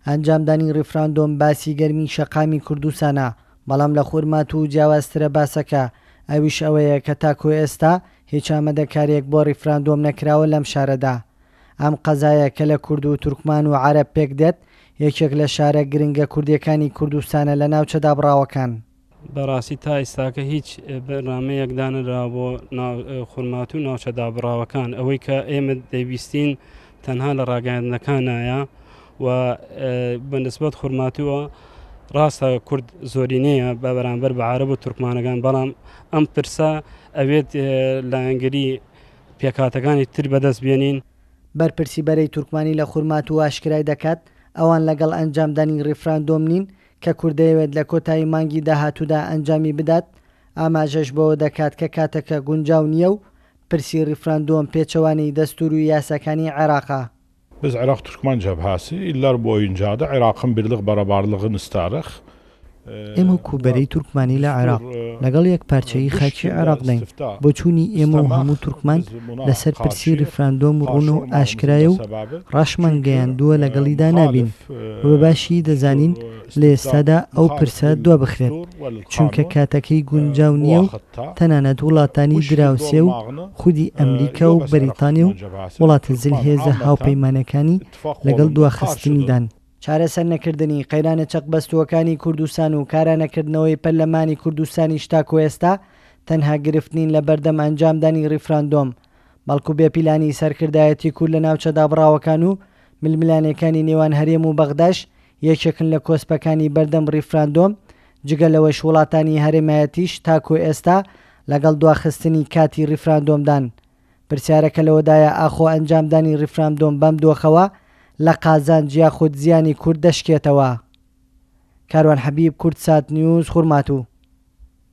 ئەنجامدانی ڕیفراندۆم باسی گەرمی شەقامی کوردستانە، بەڵام لە خورماتوو جیاوازترە باسەکە، ئەویش ئەوەیە کە تاکو ئێستا هیچ ئامادەکارییەک بۆ ڕیفراندۆم نەکراوە لەم شارەدا. ئەم قەزایە کە لە کورد و تورکمان و عەرەب پێکدێت، یەکێک لە شارە گرنگە کوردییەکانی کوردستانە لە ناوچە دابڕاوەکان. بەڕاستی تا ئیستاکە هیچ بەرنامەیەک دانەنراوە بۆ خورماتوو و ناوچە دابڕاوەکان، ئەوەی کە ئێمە دەیبیستین تەنها لە ڕاگەیاندنەکانایە و بە نسبەت خورماتووە ڕاستە کورد زۆرینەیە بە بەرامبەر بە عەرەب و تورکمانەکان، بەڵام ئەم پرسە ئەوێت لایەنگری پێکهاتەکانی تر بەدەست بێنین. بەرپرسی بەرەی تورکمانی لە خورماتوو ئاشکرای دەکات، ئەوان لەگەڵ ئەنجامدانی ڕیفراندۆم نین کە کورد دەیەوێت لە کۆتایی مانگی داهاتوودا ئەنجامی بدات، ئاماژەش بەوە دەکات کە کاتەکە گونجاو نییە و پرسی ڕیفراندۆم پێچەوانەی دەستوور و یاساکانی عێراقە. Biz Irak Türkmen Cebhesi yıllar boyunca da Irak'ın birlik beraberliğini isteriz. ئێمە وەکو بەرەی تورکمانی لە عێراق لەگەڵ یەکپارچەیی خاکی عێراقداین، بۆچوونی ئێمە و هەموو تورکمان لەسەر پرسی ریفراندۆم ڕوون و ئاشکرایە و ڕاشمانگەیاندووە لەگەڵیدا نابین و بە باشی دەزانین لە ئێستادا ئەو پرسە دوابخرێت، چونکە کاتەکەی گونجاو نییە و تەنانەت وڵاتانی دراوسێ و خودی ئەمریکا و بەریتانیا و وڵاتە زلهێزە هاوپەیمانەکانی لەگەڵ دواخستنیدان. چارەسەر نەکردنی قەیرانە چەقبەستووەکانی کوردستان و کارانەکردنەوەی پەرلەمانی کوردستانیش تاکو ئێستا تەنها گرفت نین لە بەردەم ئەنجامدانی ڕیفراندۆم، بەڵکو بێ پیلانی سەرکردایەتی کورد لە ناوچە دابڕاوەکان و ململانێکانی نێوان هەرێم و بەغداش یەکێکن لە کۆسپەکانی بەردەم ڕیفراندۆم، جگە لەوەش وڵاتانی هەرێمایەتیش تاکو ئێستا لەگەڵ دواخستنی کاتی ڕیفراندۆمدان. پرسیارەکە لەوەدایە ئاخۆ ئەنجامدانی ڕیفرامدۆم بەم دۆخەوە لە قازانج یاخود زیانی کورد دەشکێتەوە؟ کاروان حەبیب، کوردسات نیوز، خورماتوو.